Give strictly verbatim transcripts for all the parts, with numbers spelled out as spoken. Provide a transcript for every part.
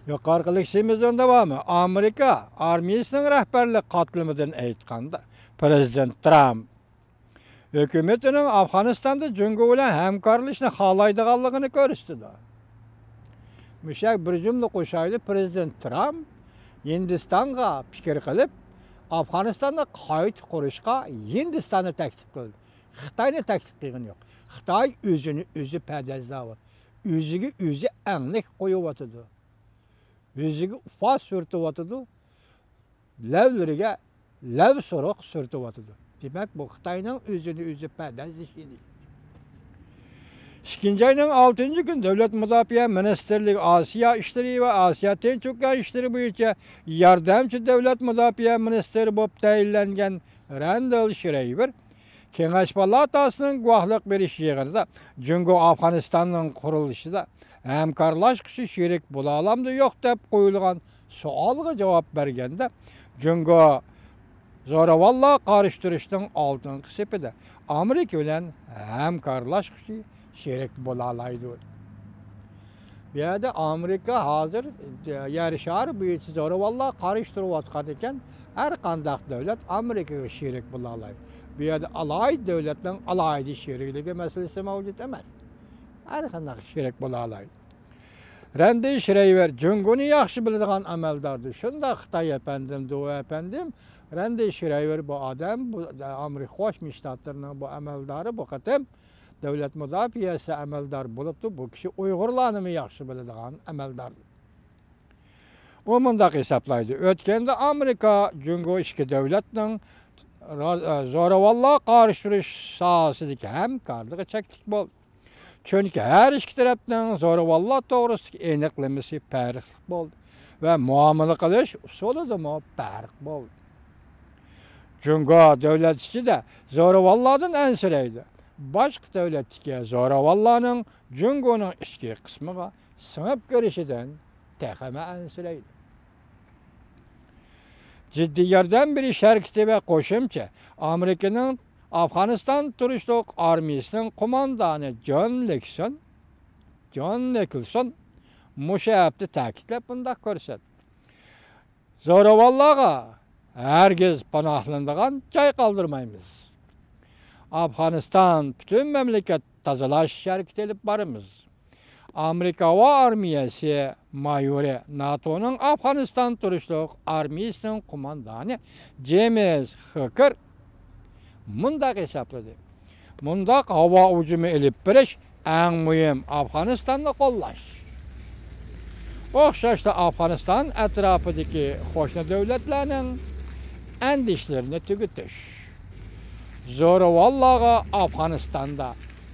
يۇقىرىقى لېكسىيىمىزنىڭ داۋامى. ئامېرىكا ئارمىيىسىنىڭ رەھبەرلىك قاتلىمىدىن ئېيتقاندا، پىرېزىدېنت ترامپ ھۆكۈمىتىنىڭ ئافغانىستاندا جۇڭگو بىلەن ھەمكارلىشىشنى خالايدىغانلىقىنى كۆرسىتىدۇ. مۇشۇ يەرگە بىر جۈملە قوشايلى، پىرېزىدېنت ترامپ ھىندىستانغا پىكىر قىلىپ، ئافغانىستاننى قايتا قۇرۇشقا ھىندىستاننى تەكلىپ قىلدى. خىتاينى تەكلىپ قىلغىنى يوق. خىتاي ئۆزىنى ئۆزى پەدەزلەۋاتىدۇ. ئۆزىگە ئۆزى ئەڭلىك قويۇۋاتىدۇ. يۈزىگە ئۇپا سۈرتۈۋاتىدۇ، لەۋلىرىگە لەۋ سورۇق سۈرتۈۋاتىدۇ. دېمەك، بۇ خىتاينىڭ ئۆزىنى ئۆزى پەدەزلىشى. ئىككىنچى ئاينىڭ ئالتىنچى كۈنى دۆلەت مۇداپىئە مىنىستىرلىكى ئاسىيا ئىشلىرى ۋە ئاسىيا تىنچ ئوكيان ئىشلىرى بويىچە ياردەمچى دۆلەت مۇداپىئە مىنىستىرى بولۇپ تەيىنلەنگەن رەندل شرەيۋېر كېڭەش پالاتاسىنىڭ گۇۋاھلىق بېرىش يىغىنىدا جۇڭگو ئافغانىستاننىڭ قۇرۇلۇشىدا ھەمكارلاشقۇچى شېرىك بولالامدۇ يوق دەپ قويۇلغان سوئالغا جاۋاب بەرگەندە، جۇڭگو زورىۋاللارغا قارشى تۇرۇشنىڭ ئالدىنقى سېپىدە ئامېرىكا بىلەن ھەمكارلاشقۇچى شېرىك بولالايدۇ. بۇ يەردە ئامېرىكا ھازىر يەر شارى بويىچە زورىۋاللارغا قارشى تۇرۇۋاتقان ئىكەن، ھەر قانداق دۆلەت ئامېرىكىغا شېرىك بولالايدۇ. بۇ يەردە ئالاھىدە دۆلەتنىڭ ئالاھىدە شېرىكلىكى مەسىلىسى مەۋجۇت ئەمەس. ھەر قانداق شېرىك بولالايدۇ. رەندى شرەيۋېر جۇڭگونى ياخشى بىلىدىغان ئەمەلداردۇر. شۇنداق خىتاي ئەپەندىم، دۇ ئەپەندىم، رەندى شرەيۋېر بۇ ئادەم، بۇ ئامېرىكا قوشما شتاتلىرىنىڭ بۇ ئەمەلدارى بۇ قېتىم دۆلەت مۇداپىئەسى ئەمەلدار بولۇپتۇ. بۇ كىشى ئۇيغۇرلارنىمۇ ياخشى بىلىدىغان ئەمەلدار. ئۇ مۇنداق ھېسابلايدۇ، ئۆتكەندە ئامېرىكا جۇڭگو ئىككى دۆلەتنىڭ را-، زورىۋاللارغا قارشى تۇرۇش ساھەسىدىكى ھەمكارلىقى چەكلىك بولدى. چۈنكى ھەر ئىككى تەرەپنىڭ زورىۋاللار توغرىسىدىكى ئېنىقلىمىسى پەرقلىق بولدى ۋە مۇئامىلە قىلىش ئۇسۇلىدىمۇ پەرق بولدى. جۇڭگو دۆلەت ئىچىدە زورىۋاللاردىن ئەنسىرەيدۇ. باشقا دۆلەتتىكى زورىۋاللارنىڭ جۇڭگونىڭ ئىچكى قىسمىغا سىڭىپ كىرىشىدىن تېخىمۇ ئەنسىرەيدۇ. جىددىي ياردەم بېرىش ھەرىكىتى ۋە قوشۇمچە ئامېرىكىنىڭ ئافغانىستان تۇرۇشلۇق ئارمىيىسىنىڭ قوماندانى جون لېكسون، جون نىكلسون مۇشۇ ھەپتە تەكىتلەپ مۇنداق كۆرسەتتى. زورىۋاللارغا ھەرگىز پاناھلىنىدىغان جاي قالدۇرمايمىز. ئافغانىستان پۈتۈن مەملىكەت تازىلاش ھەرىكىتى ئېلىپ بارىمىز. ئامېرىكا ھاۋا ئارمىيەسى مايورى، ناتونىڭ ئافغانىستان تۇرۇشلۇق ئارمىيىسىنىڭ قوماندانى جېمىس خىكېر مۇنداق ھېسابلىدى. مۇنداق ھاۋا ھۇجۇمى ئېلىپ بېرىش ئەڭ مۇھىم ئافغانىستاننى قوللاش. ئوخشاشلا ئافغانىستان ئەتراپىدىكى قوشنا دۆلەتلەرنىڭ ئەندىشىلىرىنى تۈگىتىش. زورىۋاللارغا ئافغانىستاندا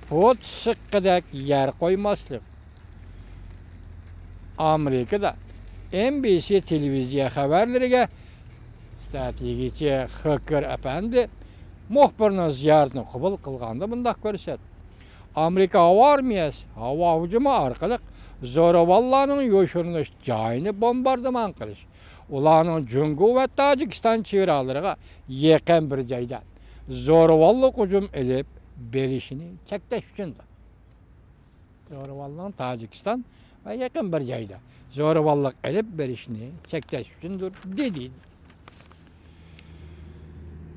پۇت سىققىدەك يەر قويماسلىق. ئامېرىكىدا ئېن بى سى تېلېۋىزىيە خەۋەرلىرىگە ستراتېگىيىچى خىكېر ئەپەندى مۇخبىرنىڭ زىيارىتىنى قوبۇل قىلغاندا مۇنداق كۆرسەتتى. ئامېرىكا ھاۋا ئارمىيەسى ھاۋا ھۇجۇمى ئارقىلىق زورىۋاللارنىڭ يوشۇرۇنۇش جايىنى بومباردىمان قىلىش، ئۇلارنىڭ جۇڭگو ۋە تاجىكىستان چېگرالىرىغا يېقىن بىر جايدا زورىۋاللىق ھۇجۇم ئېلىپ بېرىشىنى چەكلەش ئۈچۈندۇر. زورىۋالنىڭ تاجىكىستان ۋە يېقىن بىر جايدا زورىۋاللىق ئېلىپ بېرىشىنى چەكلەش ئۈچۈندۇر، دېدى.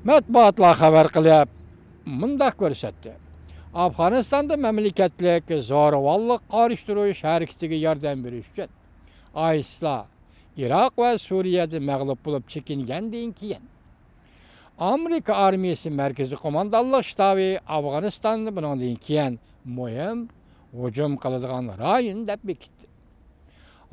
مەتبۇئاتلار خەۋەر قىلىپ، مۇنداق كۆرسەتتى. ئافغانىستاندا مەملىكەتلىك زورىۋاللىق قارشى تۇرۇش ھەرىكىتىگە ياردەم بېرىش ئۈچۈن ئايسىسلار ئىراق ۋە سۈرىيەدە مەغلۇپ بولۇپ چېكىنگەندىن كېيىن، ئامېرىكا ئارمىيىسى مەركىزىي قوماندانلىق شتابى ئافغانىستاننى بۇنىڭدىن كېيىن مۇھىم ھۇجۇم قىلىدىغان رايون دەپ بېكىتتى.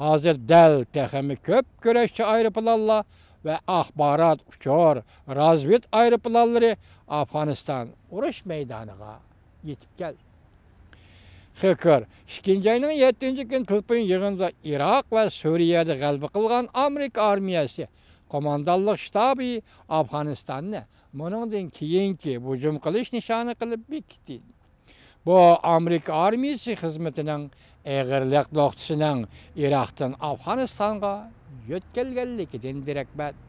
ھازىر دەل تېخىمۇ كۆپ كۈرەشچى ئايروپىلانلار ۋە ئاخبارات، ئۇچۇر، رازۋېد ئايروپىلانلىرى ئافغانىستان ئۇرۇش مەيدانىغا يېتىپ كەلدى. خىكېر ئىككىنچى ئاينىڭ يەتتىنچى كۈنى تېلېفون يىغىنىدا ئىراق ۋە سۈرىيەدە غەلىبە قىلغان ئامېرىكا ئارمىيەسى قوماندانلىق شتابى ئافغانىستاننى مۇنىڭدىن كېيىنكى ھۇجۇم قىلىش نىشانى قىلىپ بېكىتتى. بۇ ئامېرىكا ئارمىيىسى خىزمىتىنىڭ ئېغىرلىق نۇقتىسىنىڭ ئىراقتىن ئافغانىستانغا يۆتكەلگەنلىكىدىن دېرەك بەردى.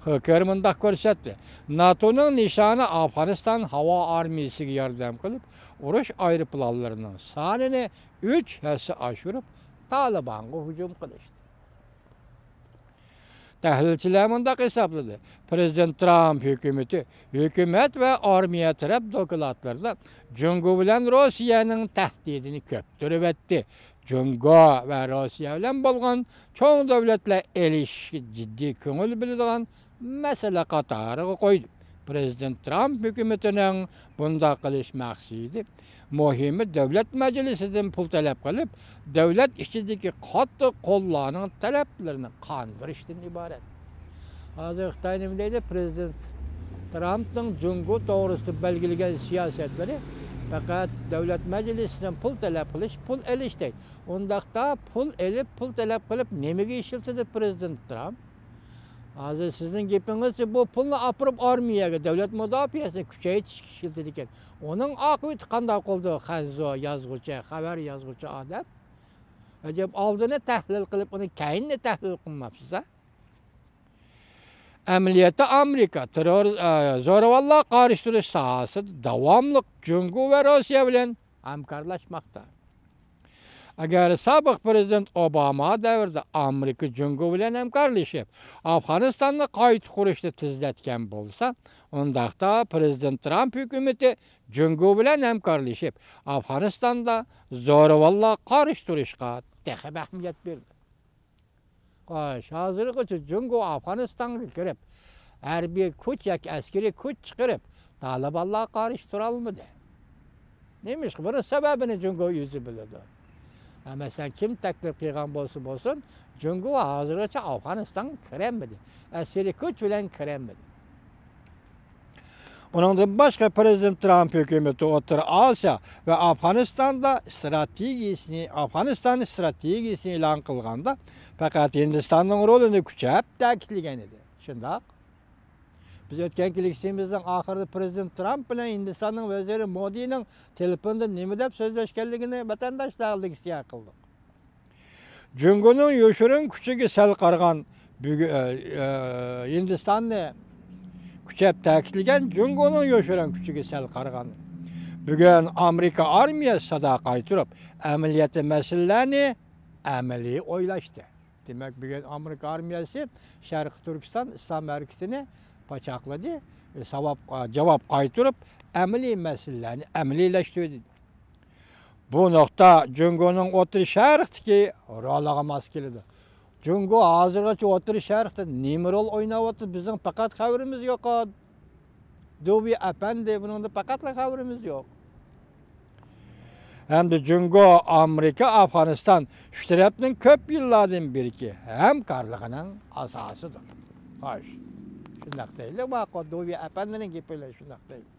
خىكېر مۇنداق كۆرسەتتى، ناتونىڭ نىشانى ئافغانىستان ھاۋا ئارمىيىسىگە ياردەم قىلىپ، ئۇرۇش ئايروپىلانلىرىنىڭ سانىنى ئۈچ ھەسسە ئاشۇرۇپ، تالىبانغا ھۇجۇم قىلىشتى. تەھلىلچىلەر مۇنداق ھېسابلىدى، پىرېزىدېنت ترامپ ھۆكۈمىتى ھۆكۈمەت ۋە ئارمىيە تەرەپ دوكلاتلىرىدا جۇڭگو بىلەن روسىيەنىڭ تەھدىتىنى كۆپتۈرۈۋەتتى. جۇڭگو ۋە روسىيە بىلەن بولغان چوڭ دۆلەتلەر ئېلىشىشكە جىددىي كۆڭۈل بۆلىدىغان مەسىلە قاتارىغا قويدى. پىرېزىدېنت ترامپ ھۆكۈمىتىنىڭ بۇنداق قىلىش مەقسىتى مۇھىمى دۆلەت مەجلىسىدىن پۇل تەلەپ قىلىپ، دۆلەت ئىچىدىكى قاتتىق قوللارنىڭ تەلەپلىرىنى قاندۇرۇشتىن ئىبارەت. ھازىر خىتاي نېمە دەيدۇ؟ پىرېزىدېنت ترامپنىڭ جۇڭگو توغرىسىدا بەلگىلىگەن سىياسەتلىرى پەقەت دۆلەت مەجلىسىدىن پۇل تەلەپ قىلىش، پۇل ئېلىش دەيدۇ. ئۇنداقتا پۇل ئېلىپ، پۇل تەلەپ قىلىپ نېمىگە ئىشلىتىدۇ پىرېزىدېنت ترامپ؟ ھازىر سىزنىڭ گېپىڭىزچە، بۇ پۇلنى ئاپىرىپ ئارمىيەگە، دۆلەت مۇداپىئەسىنى كۈچەيتىشكە ئىشلىتىدىكەن. ئۇنىڭ ئاقىۋىتى قانداق بولىدۇ؟ خەنزۇ يازغۇچى، خەۋەر يازغۇچى ئادەم. ئەجەب، ئالدىنى تەھلىل قىلىپ، ئۇنى كەينىنى تەھلىل قىلماپسىز ھە؟ ئەمەلىيەتتە ئامېرىكا تېررور، ئە، زورىۋاللارغا قارشى تۇرۇش ساھەسىدە داۋاملىق جۇڭگو ۋە روسىيە بىلەن ھەمكارلاشماقتا. ئەگەر سابىق پىرېزىدېنت ئوباما دەۋرىدە ئامېرىكا جۇڭگو بىلەن ھەمكارلىشىپ، ئافغانىستاننى قايتا قۇرۇشنى تېزلەتكەن بولسا، ئۇنداقتا پىرېزىدېنت ترامپ ھۆكۈمىتى جۇڭگو بىلەن ھەمكارلىشىپ، ئافغانىستاندا زورىۋاللارغا قارشى تۇرۇشقا تېخىمۇ ئەھمىيەت بېرىدۇ. خوش، ھازىرغىچە جۇڭگو ئافغانىستانغا كىرىپ، ھەربىي كۈچ ياكى ئەسكىرىي كۈچ چىقىرىپ، تالىبانلارغا قارشى تۇرالمىدى. نېمىشقا؟ بۇنىڭ سەۋەبىنى جۇڭگو ئۆزى بىلىدۇ. ھە، مەسىلەن، كىم تەكلىپ قىلغان بولسا بولسۇن، جۇڭگو ھازىرغىچە ئافغانىستانغا كىرەلمىدى. ئەسكىرىي كۈچ بىلەن كىرەلمىدى. ئۇنىڭدىن باشقا، پىرېزىدېنت ترامپ ھۆكۈمىتى ئوتتۇرا ئاسىيا ۋە ئافغانىستاندا ئىستراتېگىيىسىنى، ئافغانىستان ئىستراتېگىيىسىنى ئېلان قىلغاندا، پەقەت ھىندىستاننىڭ رولىنى كۈچەپ تەكىتلىگەن ئىدى. شۇنداق. بىز ئۆتكەنكى لېكسىيىمىزنىڭ ئاخىرىدا پىرېزىدېنت ترامپ بىلەن ھىندىستاننىڭ ۋەزىرى مودىنىڭ تېلېفوندا نېمە دەپ سۆزلەشكەنلىكىنى ۋەتەنداشلارغا لېكسىيە قىلدۇق. جۇڭگونىڭ يوشۇرۇن كۈچىگە سەل قارىغان بۈگۈ-، ئە، ئە، ھىندىستاننى كۈچەپ تەكىتلىگەن جۇڭگونىڭ يوشۇرۇن كۈچىگە سەل قارىغان. بۈگۈن ئامېرىكا ئارمىيەسى سادا قايتۇرۇپ، ئەمەلىيەتتە مەسىلىلەرنى ئەمەلىي ئويلاشتى. دېمەك، بۈگۈن ئامېرىكا ئارمىيەسى شەرقىي تۈركىستان ئىسلام ھەرىكىتىنى پاچاقلىدى، ساۋاب، جاۋاب قايتۇرۇپ، ئەمەلىي مەسىلىلەرنى ئەمەلىيلەشتۈردى. بۇ نۇقتا جۇڭگونىڭ ئوتتۇرا شەرقتىكى رولىغا ماس كېلىدۇ. جۇڭگو ھازىرغىچە ئوتتۇرا شەرقتە نېمە رول ئويناۋاتىدۇ؟ بىزنىڭ پەقەت خەۋىرىمىز يوق. دۇۋى ئەپەندى، بۇنىڭدا پەقەتلا خەۋىرىمىز يوق. ھەمدە جۇڭگو، ئامېرىكا، ئافغانىستان شۇ تەرەپنىڭ كۆپ يىللاردىن بېرىكى ھەمكارلىقىنىڭ ئاساسىدۇر. خوش، شۇنداق دەيلى، ماقۇل، دۇۋى ئەپەندىنىڭ گېپى بىلەن شۇنداق دەيلى.